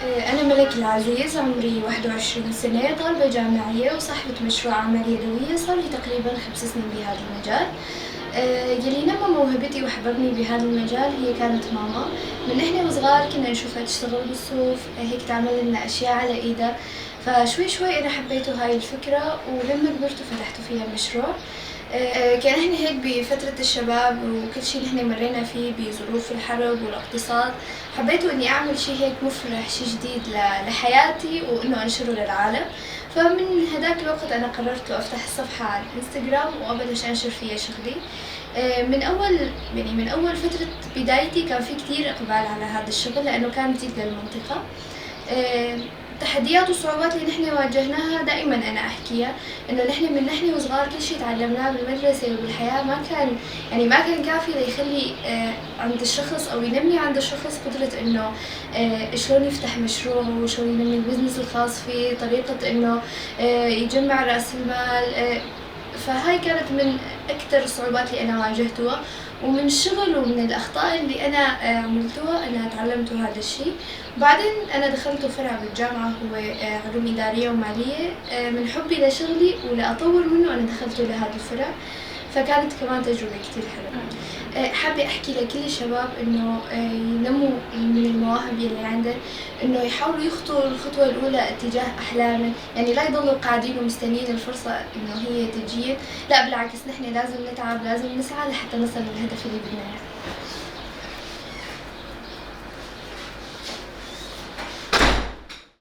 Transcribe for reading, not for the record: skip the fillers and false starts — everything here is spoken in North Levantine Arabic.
أنا ملك العزيز، عمري 21 سنة، طالبة جامعية وصاحبة مشروع أعمال يدوية. صار لي تقريبا 5 سنين بهذا المجال. يلي نمى موهبتي وحببني بهذا المجال هي كانت ماما. من نحن وصغار كنا نشوفها تشتغل بالصوف، هيك تعمل لنا أشياء على إيدها، فشوي شوي أنا حبيته هاي الفكرة، ولما كبرت وفتحت فيها مشروع. كان احنا هيك بفترة الشباب وكل شيء نحن مرينا فيه بظروف الحرب والاقتصاد، حبيت اني اعمل شيء هيك مفرح، شيء جديد لحياتي وانه انشره للعالم. فمن هداك الوقت انا قررت افتح الصفحة على الانستغرام وابلش انشر فيها شغلي. من اول يعني من اول فترة بدايتي كان في كتير اقبال على هذا الشغل لانه كان جديد للمنطقة. التحديات والصعوبات اللي نحن واجهناها دائما انا احكيها، انه نحن من نحن وصغار كل شيء تعلمناه بالمدرسه وبالحياه ما كان كافي ليخلي عند الشخص او ينمي عند الشخص قدره انه شلون يفتح مشروع وشلون ينمي ال business الخاص فيه، طريقه انه يجمع راس المال. فهاي كانت من اكثر الصعوبات اللي انا واجهتها، ومن الشغل ومن الاخطاء اللي انا عملتوها انا تعلمت هذا الشيء. بعدين انا دخلت فرع بالجامعه هو علوم اداريه وماليه. من حبي لشغلي ولاطور منه انا دخلته لهذا الفرع، فكانت كمان تجربة كتير حلوة. حابة أحكي لكل الشباب إنه ينموا من المواهب يلي عندهم، إنه يحاولوا يخطوا الخطوة الأولى اتجاه أحلامهم، يعني لا يضلوا قاعدين ومستنيين الفرصة إنه هي تجي. لا، بالعكس، نحن لازم نتعب، لازم نسعى لحتى نصل للهدف اللي بدنا إياه.